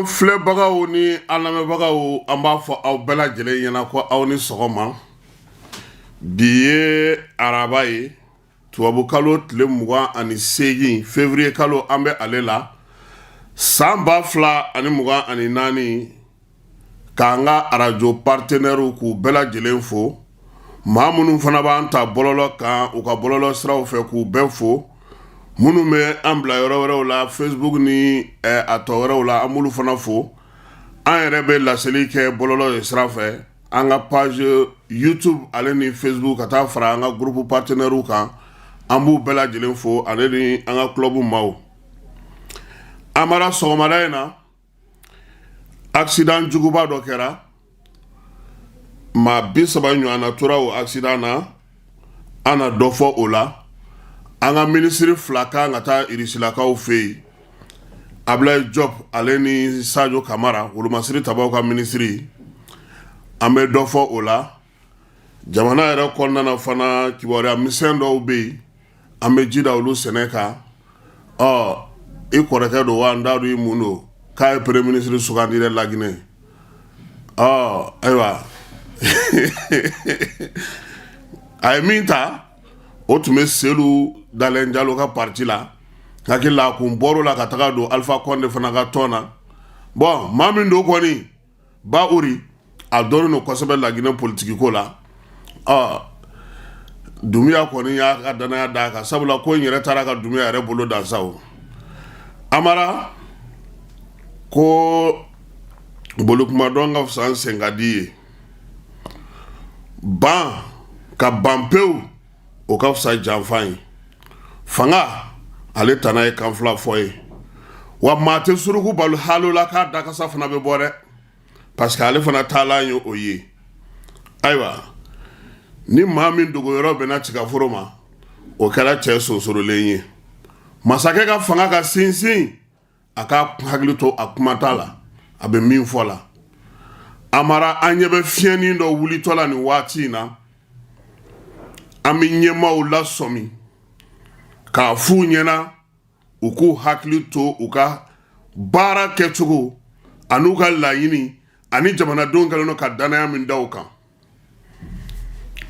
An filɛbagaw ni an lamɛnbagaw, an b'a fɔ aw bɛɛ lajɛlen ɲɛna ko aw ni sɔgɔma. Bi ye araba ye, tubabukalo tile 28, février kalo an bɛ ale la, san 2024. K'an ka arajo partenaires k'u bɛɛ lajɛlen fo, maa minnu fana b'an ta bɔlɔlɔ kan, u ka bɔlɔlɔ siraw fɛ, k'u bɛɛ fo, minnu bɛ an bila yɔrɔ wɛrɛw la, Facebook ni a tɔ wɛrɛw la, an b'olu fana fo. An yɛrɛ bɛ laseli kɛ bɔlɔlɔ de sira fɛ, an ka page YouTube ale ni Facebook, ka taa fara an ka groupe partenaires kan. An b'u bɛɛ lajɛlen fo, ale ni an ka club maaw. Amara, sɔgɔmada in na, accident juguba dɔ kɛra, maa 30 ɲɔgɔnna tora o accident na. An na dɔ fɔ o la. An ka minisiri fila kan ka taa irisilakaw fɛ yen, Ablaye Diop ale ni Sadio Kamara, wolomasiri tabaw ka minisiri. An bɛ dɔ fɔ o la. Jamana yɛrɛ kɔnɔna na fana, kibaruya misɛn dɔw bɛ yen, an bɛ ji da olu sɛnɛ kan. Ɔ, i kɔrɔkɛ don wa, n t'a dɔn i mun don, k'a ye premier ministre sugandi dɛ Laginɛ. Ɔ ayiwa, a ye min ta, o tun bɛ Selu Dalen Jalo ka parti la. Hakili la, a kun bɔr'o la ka taga don Alpha Condé fana ka tɔn na. Bon, maa min don kɔni, Ba Ori, a dɔnnen don kosɛbɛ Laginɛ politiki ko la. Ɔ, Dunbiya kɔni y'a ka danaya d'a kan, sabula ko in yɛrɛ taara ka Dunbiya yɛrɛ bolo dan sa. O Amara ko bolikumadɔn ka fisa n sen ka di ye, ban ka ban pewu, o ka fisa janfa ye. Fanga ale tana ye kan fila fɔ ye wa, maa tɛ suruku balo halo la k'a dakasa fana bɛ bɔ dɛ, parce que ale fana taalan ye o ye. Ayiwa, ni maa min dogoyɔrɔ bɛnna tigaforo ma, o kɛra cɛ sonsorolen ye. Masakɛ ka fanga ka sinsin, a ka hakili to a kumata la, a bɛ min fɔ la. Amara, an ɲɛ bɛ fiɲɛnin dɔ wulitɔ la nin waati in na. An bɛ ɲɛmaaw lasɔmi k'a f'u ɲɛna u k'u hakili to u ka baara kɛcogo an'u ka laɲini ani jamanadenw kɛlen don ka danaya min da u kan.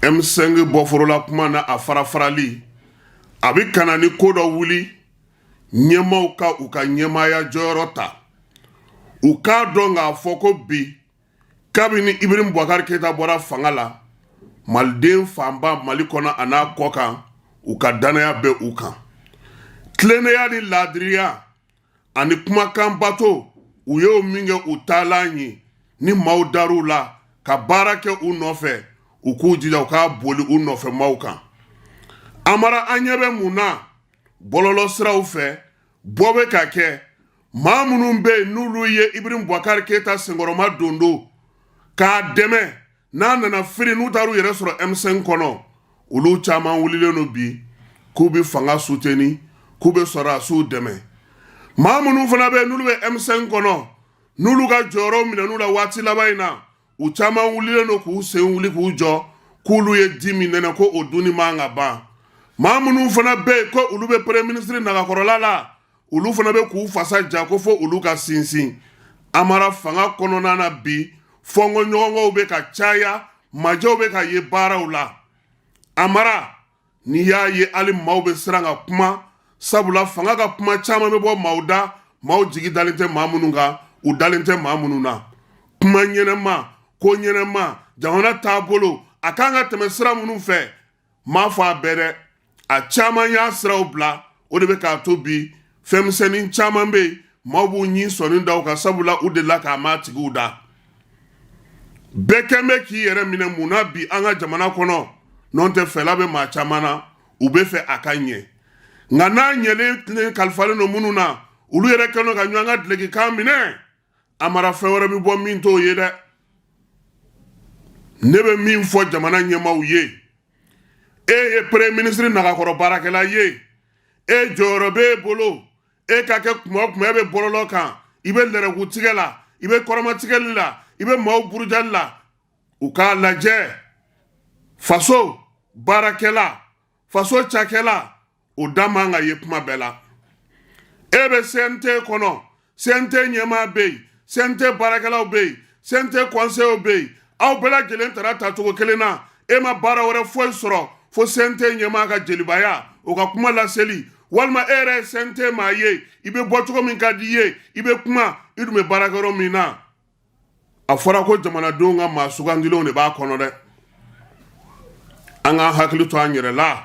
M5 bɔforola kuma na, a fara farali a bɛ ka na ni ko dɔ wuli. Ɲɛmaaw ka u ka ɲɛmaaya jɔyɔrɔ ta, u k'a dɔn k'a fɔ ko bi, kabini Ibrahim Boubacar Keita bɔra fanga la, maliden fanba Mali kɔnɔ a n'a kɔ kan, u ka danaya bɛ u kan. Tilennenya ni laadiriya ani kumakan bato, u y'o min kɛ u taalan ye, ni maaw dar'u la ka baara kɛ u nɔfɛ, u k'u jija u k'a boli u nɔfɛ maaw kan. Amara, an ɲɛ bɛ mun na bɔlɔlɔ siraw fɛ? Bɔ bɛ ka kɛ, maa minnu bɛ yen n'olu ye Ibrahim Boubacar Keita senkɔrɔma dondo k'a dɛmɛ, n'a nana firi, n'u taar'u yɛrɛ sɔrɔ M5 kɔnɔ, olu caman wulilen don bi k'u bɛ fanga soutenir, k'u bɛ sɔrɔdasiw dɛmɛ. Maa minnu fana bɛ yen n'olu bɛ M5 kɔnɔ, n'olu ka jɔyɔrɔ minɛn'u la waati laban in na, u caman wulilen don k'u sen wuli k'u jɔ k'olu ye di min nɛnɛ, ko o dunni man ka ban. Maa minnu fana bɛ yen ko olu bɛ premier ministre nagakɔrɔla la, olu fana bɛ k'u fasa ja ko fo olu ka sinsin. Amara, fanga kɔnɔna na bi, fɔnkɔɲɔgɔnkɔw bɛ ka caya, majɛw bɛ ka ye baaraw la. Amara, n'i y'a ye hali maaw bɛ siran ka kuma, sabula fanga ka kuma caman bɛ bɔ maaw da, maaw jigi dalen tɛ maa minnu kan, u dalen tɛ maa minnu na. Kuma ɲɛnɛma, ko ɲɛnɛma, jamana taabolo a kan ka tɛmɛ sira minnu fɛ, m'a fɔ a bɛɛ dɛ, a caman y'a siraw bila. O de bɛ k'a to bi fɛnmisɛnnin caman bɛ yen, maaw b'u ɲin sɔnni da u kan, sabula u delila k'a maa tigiw da. Bɛɛ kɛn bɛ k'i yɛrɛ minɛ. Mun na bi an ka jamana kɔnɔ n'o tɛ, fɛla bɛ maa caman na, u bɛ fɛ a ka ɲɛ, nka n'a ɲɛlen tile kalifalen don minnu na, olu yɛrɛ kɛlen ka ɲɔgɔn ka dulokikan minɛ. Amara, fɛn wɛrɛ bɛ bɔ min t'o ye dɛ. Ne bɛ min fɔ jamana ɲɛmaaw ye, e ye premier ministre nagakɔrɔ baarakɛla ye, e jɔyɔrɔ b'e bolo, e ka kɛ kuma o kuma e bɛ bɔlɔlɔ kan, i bɛ lɛrɛku tigɛ la, i bɛ kɔrɔmatigɛli la, i bɛ maaw burujali la, u k'a lajɛ, faso baarakɛla, faso cakɛla, o da man ka ye kuma bɛɛ la. E bɛ CNT kɔnɔ, CNT ɲɛmaa bɛ yen, CNT baarakɛlaw bɛ yen, CNT conseillers bɛ yen, aw bɛɛ lajɛlen tara tacogo kelen na. E ma baara wɛrɛ foyi sɔrɔ fo CNT ɲɛmaa ka jelibaya, o ka kuma laseli, walima e yɛrɛ ye CNT maa ye, i bɛ bɔ cogo min ka di i ye, i bɛ kuma, i dun bɛ baarakɛyɔrɔ min na. A fɔra ko jamanadenw ka maa sugandilenw de b'a kɔnɔ dɛ. An k'an hakili to an yɛrɛ la,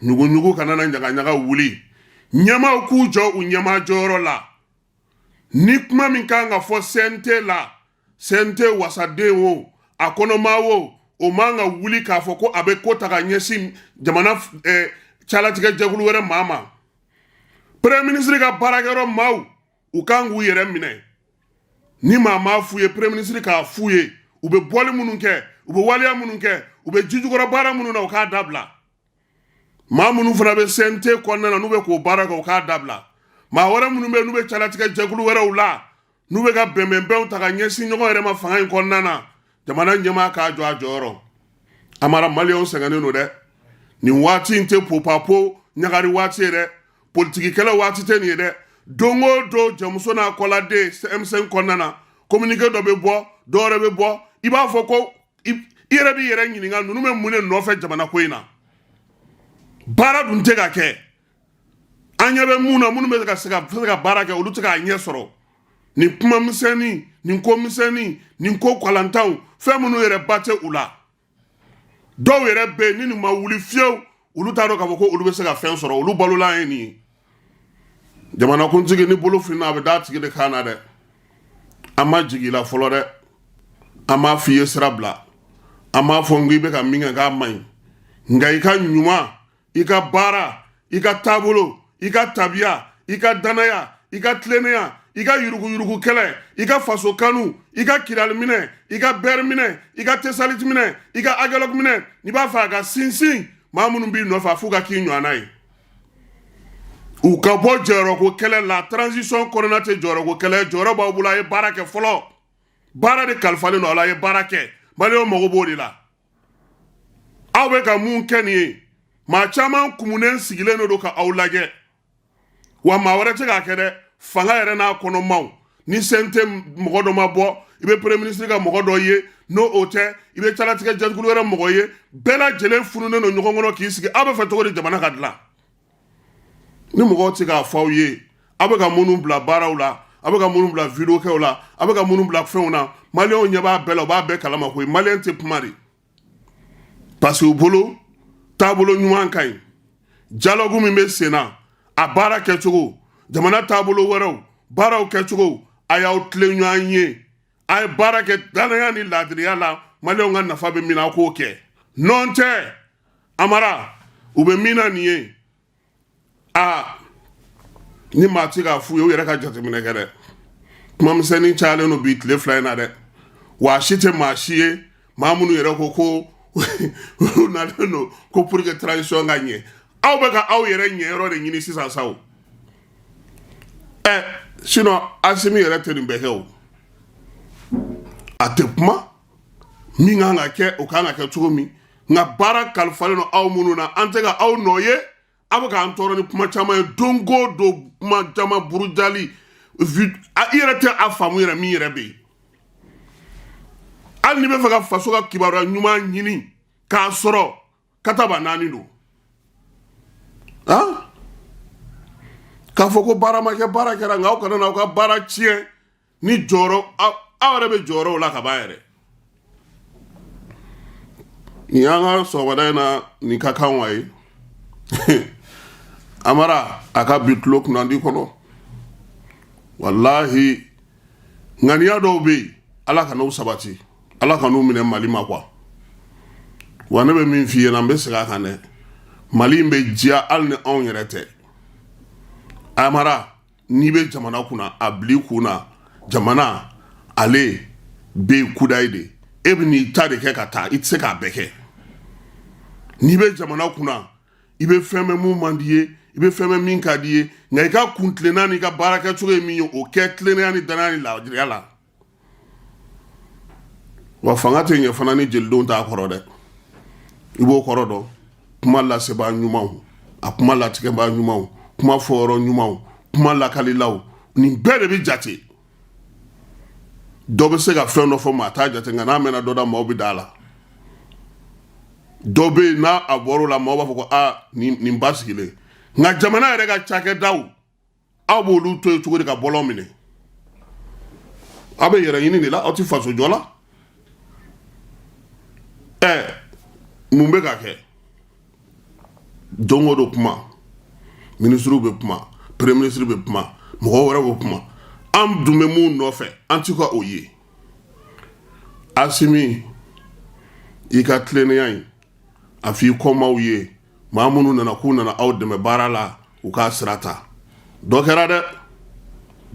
ɲuguɲugu kana na ɲagaɲaga wuli. Ɲɛmaaw k'u jɔ u ɲɛmaa jɔyɔrɔ la. Ni kuma min kan ka fɔ CNT la, CNT wasaden o, a kɔnɔmaa o, o man ka wuli k'a fɔ ko a bɛ ko ta ka ɲɛsin jamana calatigɛ jɛkulu wɛrɛ maa ma. Premier ministre ka baarakɛyɔrɔ maaw, u kan k'u yɛrɛ minɛ. Ni maa m'a f'u ye, premier ministre k'a f'u ye. U bɛ bɔli minnu kɛ, u bɛ waleya minnu kɛ, u bɛ jijukɔrɔ baara minnu na, u k'a dabila. Maa minnu fana bɛ CNT kɔnɔna na, n'u bɛ k'o baara kɛ, u k'a dabila. Maa wɛrɛ minnu bɛ, n'u bɛ calatigɛ jɛkulu wɛrɛw la, n'u bɛ ka bɛnbɛnbɛnw ta ka ɲɛsin ɲɔgɔn yɛrɛ ma fanga in kɔnɔna na, jamana ɲɛmaa k'a jɔ a jɔyɔrɔ. Amara, maliyɛnw sɛgɛnnen don dɛ. Nin waati in tɛ popapo ɲagari waati ye dɛ, politiki kɛlɛ waati tɛ nin ye dɛ. Don o don, jɛmuso n'a kɔladen M5 kɔnɔna na, communiqué dɔ bɛ bɔ, dɔ wɛrɛ bɛ bɔ. I b'a fɔ ko i yɛrɛ b'i yɛrɛ ɲininka, ninnu bɛ mun de nɔfɛ jamana ko in na? Baara dun tɛ ka kɛ. An ɲɛ bɛ mun na? Minnu bɛ ka se ka baara kɛ, olu tɛ k'a ɲɛ sɔrɔ. Nin kuma misɛnnin, nin ko misɛnnin, nin ko kalantanw, fɛn minnu yɛrɛ ba tɛ u la. Dɔw yɛrɛ bɛ yen, ni nin ma wuli fiyewu, olu t'a dɔn k'a fɔ ko olu bɛ se ka fɛn sɔrɔ. Olu balolan ye nin ye. Jamanakuntigi, ni bolo finna, a bɛ d'a tigi de kan na dɛ. An ma jigin i la fɔlɔ dɛ. An m'a f'i ye sira bila, an m'a fɔ n k'i bɛ ka min kɛ k'a man ɲi, nka i ka ɲuman, i ka baara, i ka taabolo, i ka tabiya, i ka danaya, i ka tilennenya, i ka yuruguyurugu kɛlɛ, i ka faso kanu, i ka Kidali minɛ, i ka Bɛri minɛ, i ka Tesaliti minɛ, i ka Agelɔk minɛ, n'i b'a fɛ a ka sinsin, maa minnu b'i nɔfɛ, a f'u ka k'i ɲɔgɔnna ye, u ka bɔ jɔyɔrɔko kɛlɛ la. Transition kɔnɔna tɛ jɔyɔrɔko kɛlɛ. Jɔyɔrɔ b'aw bolo, a ye baara kɛ fɔlɔ. Baara de kalifalen don aw la, a ye baara kɛ. Maliyɛnw mago b'o de la. Aw bɛ ka mun kɛ nin ye? Maa caman kumunen sigilen don ka aw lajɛ. Wa maa wɛrɛ tɛ k'a kɛ dɛ, fanga yɛrɛ n'a kɔnɔmaw. Ni CNT mɔgɔ dɔ ma bɔ, i bɛ premier ministre ka mɔgɔ dɔ ye. N'o o tɛ, i bɛ calatigɛ jɛkulu wɛrɛ mɔgɔ ye. Bɛɛ lajɛlen fununen don ɲɔgɔn kɔnɔ k'i sigi. Aw bɛ fɛ cogo di jamana ka dilan ni mɔgɔw tɛ k'a fɔ aw ye? Aw bɛ ka minnu bila baaraw la, aw bɛ ka minnu bila vidéo kɛw la, aw bɛ ka minnu bila fɛnw na, maliyɛnw ɲɛ b'a bɛɛ la, u b'a bɛɛ kalama koyi. Maliyɛn tɛ kuma de, parce que u bolo taabolo ɲuman ka ɲi. Dialogue min bɛ sen na, a baara kɛcogo, jamana taabolo wɛrɛw baaraw kɛcogo, a y'aw tilen ɲɔgɔn ye, a ye baara kɛ danaya ni laadiriya la. Maliyɛnw ka nafa bɛ min na, a k'o kɛ. Nɔn tɛ, Amara, u bɛ min na nin ye, aa, ni maa tɛ k'a f'u ye, u yɛrɛ ka jateminɛ kɛ dɛ. Kuma misɛnnin cayalen don bi tile 2 in na dɛ. Wa a si tɛ maa si ye, maa minnu yɛrɛ ko ko u nalen don ko pour que transition ka ɲɛ. Aw bɛ ka aw yɛrɛ ɲɛyɔrɔ de ɲini sisan sa o. Ɛ, sinon Asimi yɛrɛ tɛ nin bɛɛ kɛ o. A tɛ kuma min kan ka kɛ, o kan ka kɛ cogo min. Nka baara kalifalen don aw minnu na, an tɛ ka aw nɔ ye. Aw bɛ k'an tɔɔrɔ ni kuma caman ye don o don, kuma caman burujali. I yɛrɛ tɛ a faamu yɛrɛ min yɛrɛ bɛ yen. Hali n'i bɛ fɛ ka faso ka kibaruya ɲuman ɲini k'a sɔrɔ, kataba naani don. Han, k'a fɔ ko baara ma kɛ, baara kɛra, nka aw kana n'aw ka baara tiɲɛ ni jɔyɔrɔ. Aw yɛrɛ bɛ jɔyɔrɔw la ka ban yɛrɛ. Nin y'an ka sɔgɔmada in na, nin ka kan wa ye. Amara, a ka bi tulo kunnandi kɔnɔ. Walahi, ŋaniya dɔw bɛ yen, Ala ka n'u sabati, Ala ka n'u minɛ Mali ma quoi. Wa ne bɛ min f'i ɲɛna, n bɛ segin a kan dɛ, Mali in bɛ diya hali ni anw yɛrɛ tɛ. Amara, n'i bɛ jamana kunna, a bil'i kun na, jamana ale bɛ yen kudayi de. E bɛ n'i ta de kɛ ka taa, i tɛ se k'a bɛɛ kɛ. N'i bɛ jamana kunna, i bɛ fɛn bɛ mun man di ye, i bɛ fɛn bɛ min ka di ye, nka i ka kun tilenna n'i ka baara kɛcogo ye min ye, o kɛ tilennenya ni danaya ni laadiriya la. Wa fanga tɛ ɲɛ fana ni jelidenw t'a kɔrɔ dɛ. I b'o kɔrɔ dɔn. Kuma lasebaa ɲumanw, a kuma latigɛbaa ɲumanw, kuma fɔyɔrɔ ɲumanw, kuma lakalilaw, nin bɛɛ de bɛ jate. Dɔ bɛ se ka fɛn dɔ fɔ, maa t'a jate, nka n'a mɛnna dɔ da, maaw bɛ da a la. Dɔ bɛ yen, n'a a bɔr'o la, maaw b'a fɔ ko aa, nin ba sigilen. Nka jamana yɛrɛ ka cakɛdaw, aw b'olu to yen cogo di ka bɔlɔn minɛ? Aw bɛ yɛrɛ ɲini de la, aw tɛ faso jɔ la. Ɛ, mun bɛ ka kɛ? Don o don kuma, minisiriw bɛ kuma, premier ministre bɛ kuma, mɔgɔ wɛrɛw bɛ kuma. An dun bɛ mun nɔfɛ? An ti ka o ye. Asimi, i ka tilennenya in a f'i kɔmaw ye. Maa minnu nana k'u nana aw dɛmɛ baara la, u k'a sira ta. Dɔ kɛra dɛ,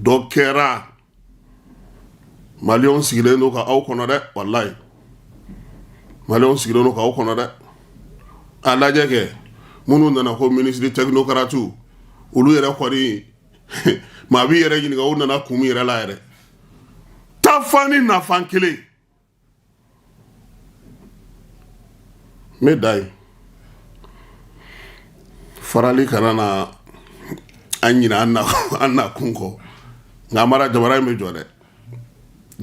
dɔ kɛra. Maliyɛnw sigilen don ka aw kɔnɔ dɛ. Walayi, maliyɛnw sigilen don k'aw kɔnɔ dɛ. A lajɛ kɛ, minnu nana ko minisiri technocratew, olu yɛrɛ kɔni, maa b'i yɛrɛ ɲininka u nana kun min yɛrɛ la yɛrɛ. Taafan ni nafan kelen. N bɛ da yen. Farali kana na an ɲinɛ an na kun kɔ. Nka Amara, jamana in bɛ jɔ dɛ,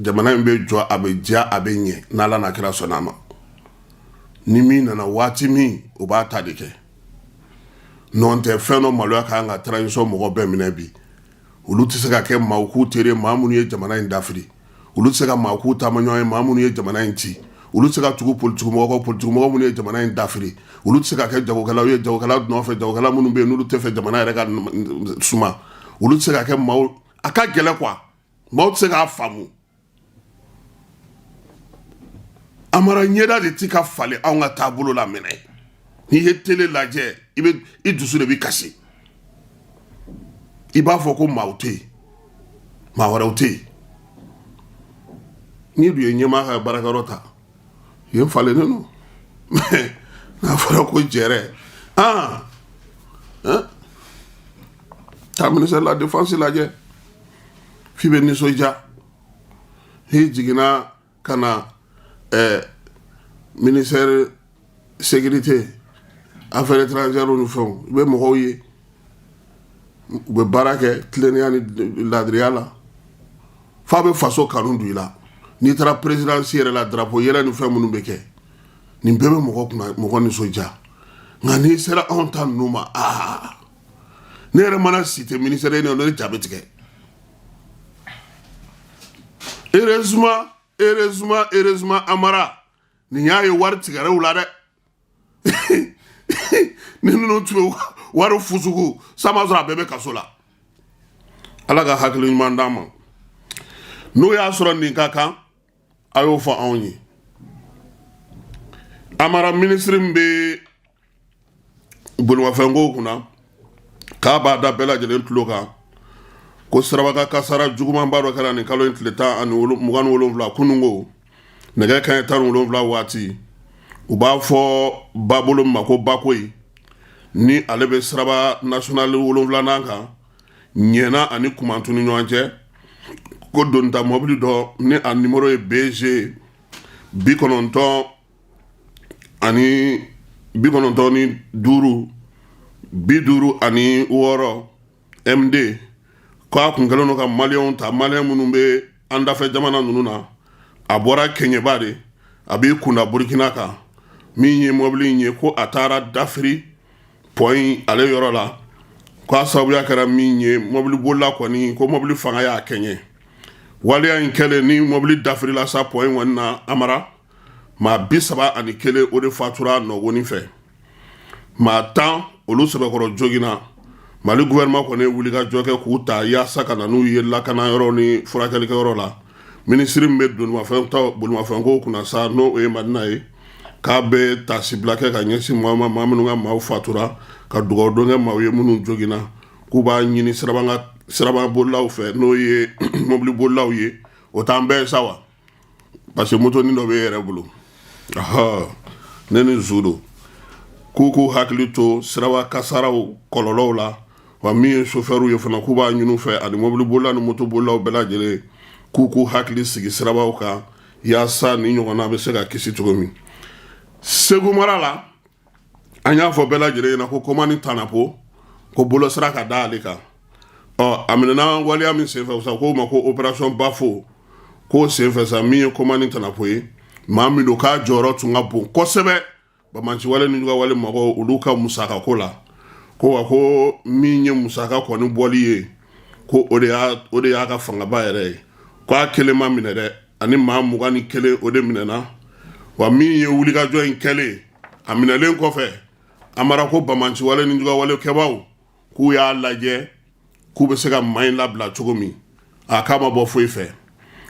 jamana in bɛ jɔ, a bɛ diya, a bɛ ɲɛ, n'Ala n'a kira sɔnna a ma. Ni min nana waati min, o b'a ta de kɛ. Nɔn tɛ, fɛn dɔ maloya ka kan ka transition mɔgɔ bɛɛ minɛ bi. Olu tɛ se ka kɛ maaw k'u teri, maa minnu ye jamana in dafiri. Olu tɛ se ka maa k'u taamaɲɔgɔn ye, maa minnu ye jamana in ci. Olu tɛ se ka tugu politikimɔgɔ kɔ, politikimɔgɔ minnu ye jamana in dafiri. Olu tɛ se ka kɛ jagokɛlaw ye, jagokɛla nɔfɛ, jagokɛla minnu bɛ yen n'olu tɛ fɛ jamana yɛrɛ ka suma. Olu tɛ se ka kɛ maaw. A ka gɛlɛn quoi, maaw tɛ se k'a faamu. Amara, ɲɛda de ti ka falen anw ka taabolo la minɛ. N'i ye télé lajɛ, i bɛ i dusu de bɛ kasi. I b'a fɔ ko maaw tɛ yen, maa wɛrɛw tɛ yen. N'i dun ye ɲɛmaa ka baarakɛyɔrɔ ta, yen falennen don. N'a fɔra ko jɛrɛ, aa, taa ministère de la défense lajɛ f'i bɛ nisɔndiya. N'i jiginna ka na ministère sécurité, affaires étrangères ni fɛnw, i bɛ mɔgɔw ye, u bɛ baara kɛ tilennenya ni laadiriya la, f'a bɛ faso kanu don i la. N'i taara présidence yɛrɛ la, drapeau yɛlɛ ni fɛn minnu bɛ kɛ, nin bɛɛ bɛ mɔgɔ kunna, mɔgɔ nisɔndiya. Nka n'i sera anw ta ninnu ma, aa, ne yɛrɛ mana cité ministère ye, ne ja bɛ tigɛ. Heureusement, heureusement, heureusement, Amara, nin y'a ye wari tigɛra u la dɛ. Ni ninnu tun bɛ wari fusugu san, b'a sɔrɔ a bɛɛ bɛ kaso la. Ala ka hakili ɲuman d'an ma. N'o y'a sɔrɔ nin ka kan, a y'o fɔ anw ye. Amara, minisiri min bɛ bolimafɛnko kunna, k'a b'a da bɛɛ lajɛlen tulo kan ko siraba kasara jugumanba dɔ kɛra nin kalo in tile 27, kununko, nɛgɛ kanɲɛ 17 waati. U b'a fɔ babolo ma ko Bakoyi, ni ale bɛ siraba national 7nan kan, Ɲɛna ani Kumantu ni ɲɔgɔn cɛ, ko donita mɔbili dɔ ni a numéro ye BG 95 56 MD, k'a kun kɛlen don ka maliyɛnw ta, maliyɛn minnu bɛ an dafɛ jamana ninnu na. A bɔra Kɛɲɛba de, a b'i kunda Burukina kan. Min ye mɔbili in ye, ko a taara dafiri pont in ale yɔrɔ la, k'a sababuya kɛra min ye, mɔbili bolila kɔni, ko mɔbili fanga y'a kɛɲɛ. Waleya in kɛlen ni mɔbili dafirila sa pont in kɔni na, Amara, maa 31, o de fatura nɔgɔni fɛ. Maa 10, olu sɛbɛkɔrɔ joginna. Mali gouvernement kɔni ye wulikajɔ kɛ k'u ta yaasa ka na n'u ye lakanayɔrɔ ni furakɛlikɛyɔrɔ la. Minisiri min bɛ donimafɛn ta bolimafɛnko kunna sa, n'o ye Madina ye, k'a bɛ taasibila kɛ ka ɲɛsin maaw ma, maa minnu ka maaw fatura, ka dugawu don kɛ maaw ye minnu joginna, k'u b'a ɲini siraba bolilaw fɛ, n'o ye mobili bolilaw ye. O t'an bɛɛ ye sa wa? Parce que motonin dɔ bɛ e yɛrɛ bolo, ne ni zu don, k'u k'u hakili to siraba kasaraw kɔlɔlɔw la. Wa min ye sofɛriw ye fana, k'u b'a ɲini u fɛ, ani mobili bolila ni moto bolilaw bɛɛ lajɛlen, k'u k'u hakili sigi sirabaw kan, yaasa ni ɲɔgɔnna bɛ se ka kisi cogo min. Segu mara la, an y'a fɔ bɛɛ lajɛlen ɲɛna ko Komani Tanapo, ko bolosira ka da ale kan. Ɔ, a minɛna waleya min senfɛ sa, k'o ma ko opération Bafo, K'o senfɛ sa, min ye Komani Tanapo ye, maa min don k'a jɔyɔrɔ tun ka bon kosɛbɛ banbaanciwale ni wale mɔgɔw olu ka musakako la, ko wa ko min ye musaka kɔni bɔli ye, ko o de y'a ka fangaba yɛrɛ ye. Ko a kelen ma minɛ dɛ, ani maa 21 o de minɛna. Wa min ye wulikajɔ in kɛlen, a minɛlen kɔfɛ, Amara, ko banbaanciwale ni wale kɛbaaw k'u y'a lajɛ k'u bɛ se ka maa in labila cogo min, a k'a ma bɔ foyi fɛ.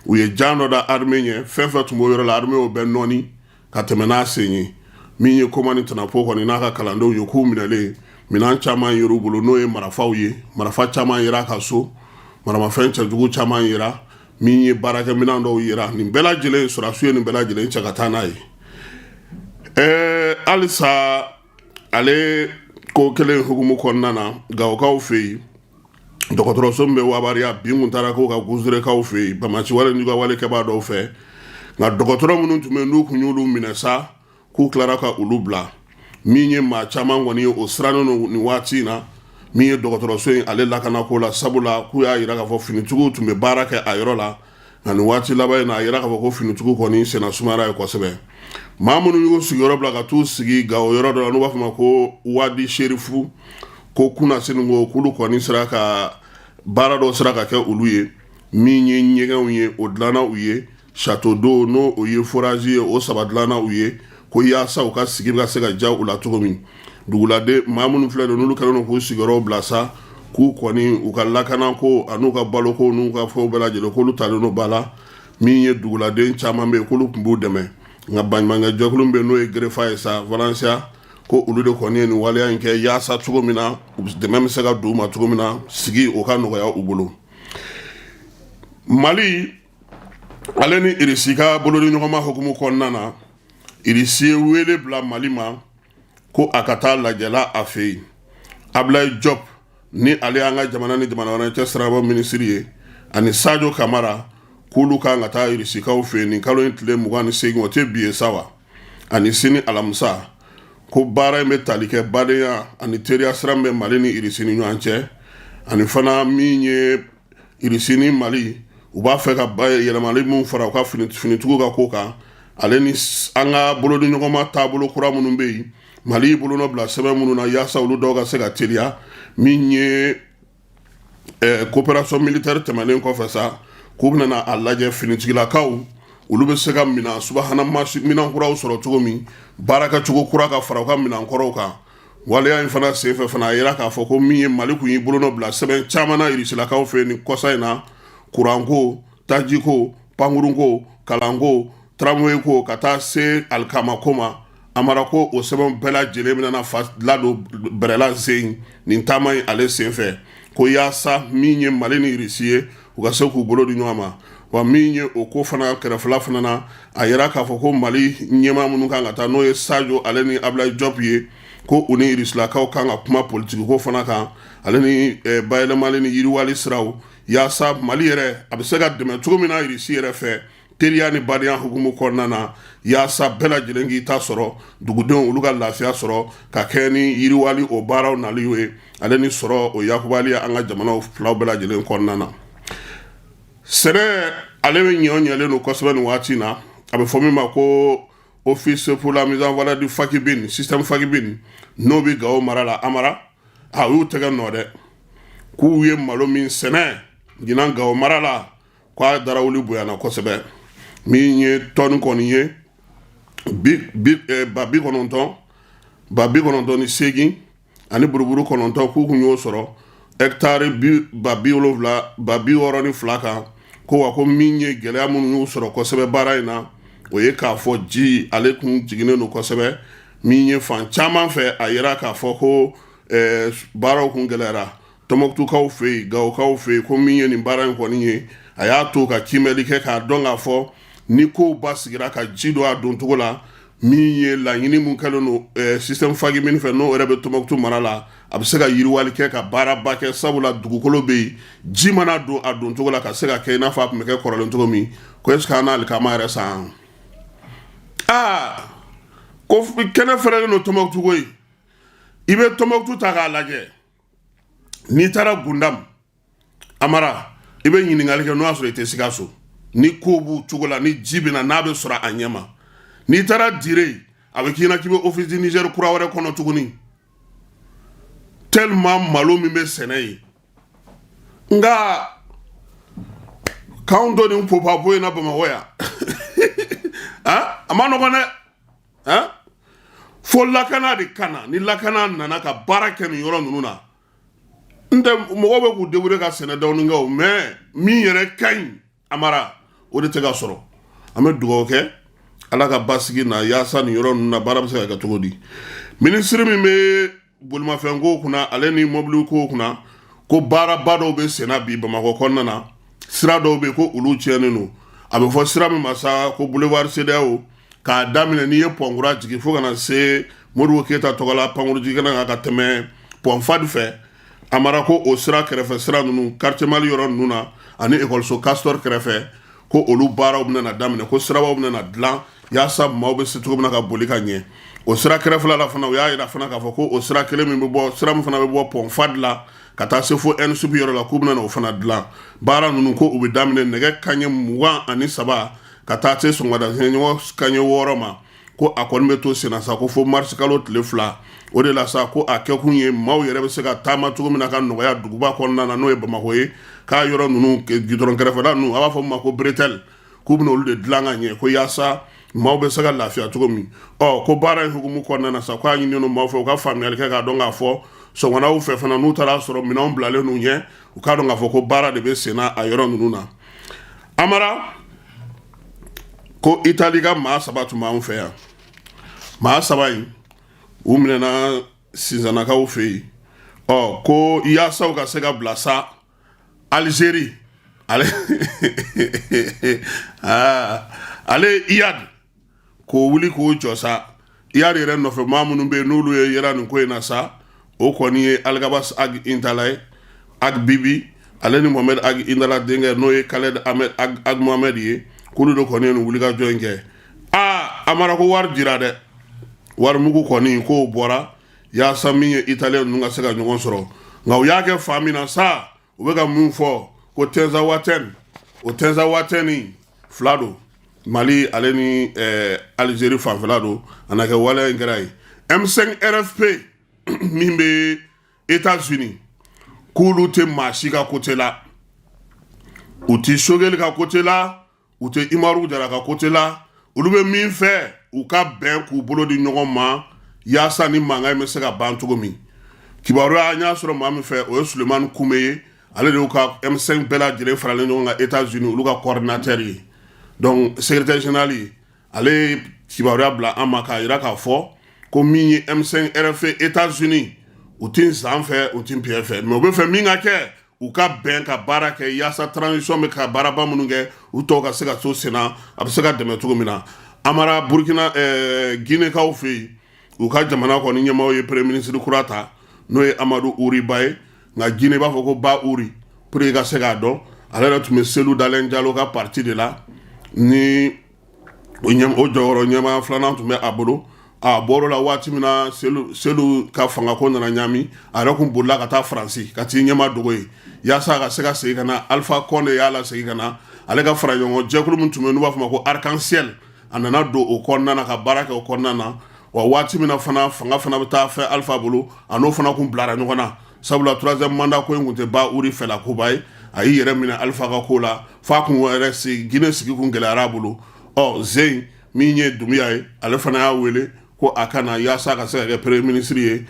U ye jan dɔ da armée ɲɛ, fɛn fɛn tun b'o yɔrɔ la, armée y'o bɛɛ nɔɔni ka tɛmɛ n'a sen ye. Min ye Komani Tanapo kɔni n'a ka kalandenw ye, k'u minɛlen, minɛn caman yer'u bolo, n'o ye marifaw ye. Marifa caman yera a ka so, maramafɛn cɛjugu caman yera, min ye baarakɛminɛn dɔw yera. Nin bɛɛ lajɛlen, sɔrɔdasiw ye nin bɛɛ lajɛlen cɛ ka taa n'a ye. Halisa ale ko kelen hukumu kɔnɔna na, Gawokaw fɛ yen, dɔgɔtɔrɔso min bɛ Wabariya, bin kun taara k'o ka Guzurekaw fɛ yen banbaanci wale ni wale kɛbaa dɔw fɛ. Nka dɔgɔtɔrɔ minnu tun bɛ, n'u kun y'olu minɛ sa, k'u tilara ka olu bila. Min ye maa caman kɔni ye, o sirannen don nin waati in na, min ye dɔgɔtɔrɔso in ale lakanako la, sabula k'u y'a jira k'a fɔ finitigiw tun bɛ baara kɛ a yɔrɔ la. Nka nin waati laban in na, a yira k'a fɔ ko finitigiw kɔni senna sumayara ye kosɛbɛ. Maa minnu y'u sigiyɔrɔ bila ka t'u sigi Gawo yɔrɔ dɔ la, n'u b'a fɔ ma ko Wadi Serifu, ko kunasini ko k'olu kɔni sera ka baara dɔ sera ka kɛ olu ye. Min ye ɲɛgɛnw ye, o dilanna u ye. Château d'eau, n'o o ye forage ye, o saba dilanna u ye, ko yaasa u ka sigi bɛ ka se ka diya u la cogo min. Duguladen maa minnu filɛ nin, n'olu kɛlen don k'u sigiyɔrɔw bila sa, k'u kɔni u ka lakanako an'u ka baloko n'u ka fɛnw bɛɛ lajɛlen, k'olu talen don ba la. Min ye duguladen caman bɛ yen, k'olu tun b'u dɛmɛ. Nka baɲumankɛ jɛkulu bɛ yen, n'o ye Gerefa ye sa Valencia, ko olu de kɔni ye nin waleya in kɛ yaasa cogo min na dɛmɛ bɛ se ka don u ma cogo min na, sigi o ka nɔgɔya u bolo. Mali ale ni Irisi ka bolodiɲɔgɔnma hukumu kɔnɔna na, Irisi ye wele bila Mali ma ko a ka taa lajɛla a fɛ yen. Ablaye Diop, ni ale y'an ka jamana ni jamana wɛrɛ cɛ sirabɔ minisiri ye, ani Sadio Kamara, k'olu kan ka taa Irisikaw fɛ yen nin kalo in tile 28, o tɛ bi ye sa wa, ani sini alamisa. Ko baara in bɛ tali kɛ badenya ani teriya sira min bɛ Mali ni Irisi ni ɲɔgɔn cɛ, ani fana min ye Irisi ni Mali u b'a fɛ ka yɛlɛmali min fara u ka finitigiw ka ko kan, ale ni an ka bolodiɲɔgɔnma taabolo kura minnu bɛ yen, Mali y'i bolonɔ bila sɛbɛn minnu na, yaasa olu dɔw ka se ka teliya. Min ye coopération militaire tɛmɛnen kɔfɛ sa, k'u bɛna a lajɛ finitigilakaw olu bɛ se ka minɛn subahana minɛn kuraw sɔrɔ cogo min, baarakɛcogo kura ka fara u ka minɛn kɔrɔw kan. Waleya in fana senfɛ fana, a yira k'a fɔ ko min ye Mali kun y'i bolonɔ bila sɛbɛn caman na Irisilakaw fɛ nin kɔsa in na, kuranko, tajiko, pankurunko, kalanko, tramway ko, ka taa se alikamako ma. Amara, ko o sɛbɛn bɛɛ lajɛlen bɛna fa ladon bɛrɛla sen nin taama in ale senfɛ, ko yaasa min ye Mali ni Irisi ye, u ka se k'u bolo di ɲɔgɔn ma. Wa min ye o ko fana kɛrɛfɛla fana na, a yira k'a fɔ ko Mali ɲɛmaa minnu kan ka taa, n'o ye Sadio ale ni Ablaye Diop ye, ko u ni Irisilakaw kan ka kuma politiki ko fana kan, ale ni bayɛlɛmali ni yiriwali siraw, yaasa Mali yɛrɛ a bɛ se ka dɛmɛ cogo min na Irisi yɛrɛ fɛ, teriya ni badenya hukumu kɔnɔna na, yaasa bɛɛ lajɛlen k'i ta sɔrɔ, dugudenw olu ka lafiya sɔrɔ ka kɛ ni yiriwali o baaraw nali ye, ale ni sɔrɔ o yakubali an ka jamanaw filaw bɛɛ lajɛlen kɔnɔna na. Sɛnɛ ale bɛ ɲɛ ɲɛlen don kosɛbɛ nin waati in na. A bɛ fɔ min ma ko Office pour la mise en valeur du Fakibine, système Fakibine, n'o bɛ Gawo mara la. Amara, a y'u tɛgɛ nɔ dɛ, k'u ye malo min sɛnɛ ɲinan Gawo mara la, k'a darawuli bonyana kosɛbɛ. Min ye tɔni kɔni ye 9,000, 98 ani buruburu 9, k'u kun y'o sɔrɔ hectare 7,000, 62 kan. Ko wa ko min ye gɛlɛya minnu y'u sɔrɔ kosɛbɛ baara in na, o ye k'a fɔ ji ale kun jiginnen don kosɛbɛ min ye fan caman fɛ. A yira k'a fɔ ko baaraw kun gɛlɛyara Tɔnbɔkutukaw fɛ yen, Gawokaw fɛ yen. Ko min ye nin baara in kɔni ye, a y'a to ka kiimɛli kɛ k'a dɔn k'a fɔ ni kow basigira ka ji don a doncogo la, min ye laɲini min kɛlen don système Fakibine fɛ, n'o yɛrɛ bɛ Tɔnbɔkutu mara la, a bɛ se ka yiriwali kɛ ka baaraba kɛ, sabula dugukolo bɛ yen, ji mana don a doncogo la ka se ka kɛ i n'a fɔ a tun bɛ kɛ kɔrɔlen cogo min. Ko est-ce que an n'alikama yɛrɛ san? Aa, ko kɛnɛ fɛrɛlen don Tɔnbɔkutu koyi. I bɛ Tɔnbɔkutu ta k'a lajɛ, n'i taara Gundam, Amara, i bɛ ɲininkali kɛ n'o y'a sɔrɔ i tɛ Sikaso. Ni ko b'u cogo la, ni ji bɛ na, n'a bɛ sɔrɔ a ɲɛ ma, n'i taara Dire, a bɛ k'i ɲɛna k'i bɛ Office du Niger kura wɛrɛ kɔnɔ tuguni, tellement malo min bɛ sɛnɛ yen. Nka k'anw to nin popapo in na Bamakɔ yan, a ma nɔgɔn dɛ. Fo lakana de ka na. Ni lakana nana ka baara kɛ nin yɔrɔ ninnu na, n tɛ mɔgɔw bɛ k'u débrouiller ka sɛnɛ dɔɔni kɛ o, mais min yɛrɛ ka ɲi, Amara, o de tɛ ka sɔrɔ. An bɛ dugawu kɛ Ala ka basigi na, yaasa nin yɔrɔ ninnu na, baara bɛ se ka kɛ cogo di. Minisiri min bɛ bolimafɛn ko kunna, ale ni mɔbili ko kunna, ko baaraba dɔw bɛ senna bi Bamakɔ kɔnɔna na. Sira dɔw bɛ yen ko olu tiɲɛnen don. A bɛ fɔ sira min ma sa ko boulevard CEDEAO, k'a daminɛ n'i ye pont kura jigin fo ka na se Modibo Keyita tɔgɔla pankurujigikɛnɛ kan, ka tɛmɛ pont Fad fɛ. Amara, ko o sira kɛrɛfɛ sira ninnu, quartier Mali yɔrɔ ninnu na ani ekɔliso Castor kɛrɛfɛ, ko olu baaraw bɛna na daminɛ, ko sirabaw bɛna na dilan yaasa maaw bɛ se cogo min na ka boli ka ɲɛ o sira kɛrɛfɛla la. Fana u y'a jira fana k'a fɔ ko o sira kelen min bɛ bɔ, sira min fana bɛ bɔ pont Fad la ka taa se fo ENSUP yɔrɔ la, k'u bɛna na o fana dilan. Baara ninnu, ko u bɛ daminɛ nɛgɛ kanɲɛ 23 ka taa se sɔgɔmada ɲɔgɔn kanɲɛ 6 ma. Ko a kɔni bɛ to senna sa ko fo marisi kalo tile 2. O de la sa, ko a kɛkun ye maaw yɛrɛ bɛ se ka taama cogo min na ka nɔgɔya duguba kɔnɔna na, n'o ye Bamakɔ ye, k'a yɔrɔ ninnu gidɔrɔn kɛrɛfɛla ninnu, a b'a fɔ min ma ko bretelle, k'u bɛna olu de dilan ka ɲɛ, ko yaasa maaw bɛ se ka lafiya cogo min. Ɔ, ko baara in hukumu kɔnɔna na sa, k'a ɲininen don maaw fɛ u ka faamuyali kɛ, k'a dɔn k'a fɔ sɔgɔmadaw fɛ fana, n'u taara sɔrɔ minɛnw bilalen n'u ɲɛ, u k'a dɔn k'a fɔ ko baara de bɛ senna a yɔrɔ ninnu na. Amara, ko Itali ka maa saba tun b'anw fɛ yan. Maa saba in, u minɛna Sinzannakaw fɛ yen. Ɔ, ko yaasa u ka se ka bila sa Alizeri, ale aa, ale Iyad k'o wuli k'o jɔ sa. Iyad yɛrɛ nɔfɛ maa minnu bɛ yen, n'olu ye yɛrɛ nin ko in na sa, o kɔni ye Alghabass Ag Intalla ye, Ag Bibi, ale ni Mohamed Ag Intalla denkɛ, n'o ye Khaled Ahmed Ag Mohamed ye, k'olu de kɔni ye nin wulikajɔ in kɛ. Aa, Amara, ko wari dira dɛ, wari mugu kɔni k'o bɔra yaasa min ye Italien ninnu ka se ka ɲɔgɔn sɔrɔ. Nka u y'a kɛ fan min na sa, u bɛ ka mun fɔ ko Tinzawatɛn, o Tinzawatɛn fila don, Mali ale ni Alizeri fanfɛla don. A na kɛ waleya in kɛra yen. M5 RFP min bɛ États-Unis, k'olu tɛ maa si ka côté la. U tɛ Choguel ka côté la, u tɛ Umaru Jara ka côté la. Olu bɛ min fɛ, u ka bɛn k'u bolo di ɲɔgɔn ma yaasa ni mankan in bɛ se ka ban cogo min. Kibaruya an y'a sɔrɔ maa min fɛ, o ye Sulemani Kume ye. Ale de y'u ka M5 bɛɛ lajɛlen faralen ɲɔgɔn kan États-Unis, olu ka coordinateur ye, donc secrétaire général ye. Ale ye kibaruya bila an ma k'a jira k'a fɔ ko min ye M5 RFP États-Unis, u tɛ zan fɛ, u tɛ piyɛ fɛ, mais u bɛ fɛ min ka kɛ, u ka bɛn ka baara kɛ yaasa transition bɛ ka baaraba minnu kɛ, u tɔw ka se ka to senna, a bɛ se ka dɛmɛ cogo min na. Amara, Burukina, Ginekaw fɛ yen, u ka jamana kɔni ɲɛmaaw ye premier ministre kura ta, n'o ye Amadu Uri Ba ye. Nka Guinée b'a fɔ ko Ba Uri pour que ka se k'a dɔn. Ale yɛrɛ tun bɛ Selu Dalen Jalo ka parti de la, ni o jɔyɔrɔ ɲɛmaa filanan tun bɛ a bolo. A bɔr'o la waati min na, Selu ka fangako nana ɲami, a yɛrɛ kun bolila ka taa Faransi ka t'i ɲɛma dogo yen yaasa a ka se ka segin ka na. Alpha Condé y'a lasegin ka na. Ale ka fara ɲɔgɔn jɛkulu min tun bɛ yen, n'u b'a fɔ ma ko Arc-en-Ciel, a nana don o kɔnɔna na ka baara kɛ o kɔnɔna na. Wa waati min na fana, fanga fana bɛ taa fɛ Alpha bolo, a n'o fana kun bilara ɲɔgɔn na, sabula troisième mandat ko in kun tɛ Ba Uri fɛla koba ye. A y'i yɛrɛ minɛ Alpha ka ko la f'a kun yɛrɛ sigi Guinée sigi kun gɛlɛyara a bolo. Ɔ, zen min ye Dunbiya ye, ale fana y'a wele ko a ka na yaasa ka se ka kɛ premier ministre ye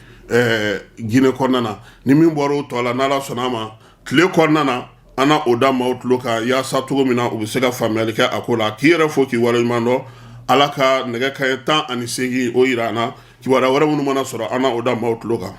Guinée kɔnɔna na. Ni min bɔra o tɔ la, n'Ala sɔnna a ma, tile kɔnɔna na, an na o da maaw tulo kan yaasa cogo min na u bɛ se ka faamuyali kɛ a ko la. K'i yɛrɛ fo, k'i waleɲuman dɔn. Ala ka nɛgɛ kanɲɛ 18 o yira an na. Kibaruya wɛrɛ minnu mana sɔrɔ, an na o da maaw tulo kan.